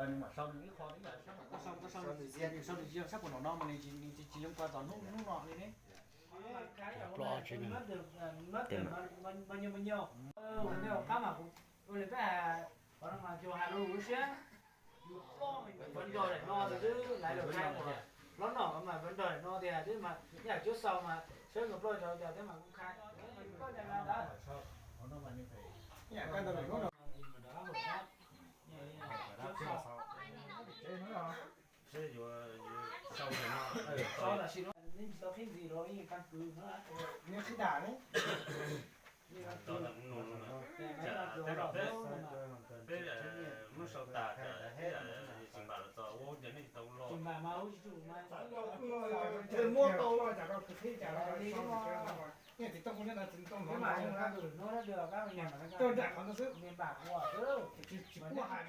Sau nws ib qho, sau nws zias, sau nws zias sab puas nraum no mas nws tsis, nws tsis, tsis zoo kua tom hnub, hnub no li ne. Ploj tsis ne. Qab mas ua li peb hais, qhov no mas yus hais rau lub siab, yus ploj mas yus pov nrog daim no xwb, laiv lawm khai mas hlob no mas pov nrog daim no tiag, twb mas yam cuab xaus mas sawv nkaus ploj rau cas thiab mas kuj khai. Seb yuav, yuav sau li no, sau tam sim no nej tsis tau qhib ntxiv rau ib qab kwv no. Neb qhib dam ne. Peb, peb muab sau tas, tsis npam los txog ua cas nej tsis tau los. Muab tau los cas rau qhib cas, nej tsis tau, nej tsis tau los, tau nram qhov no xwb, tsis muaj hais.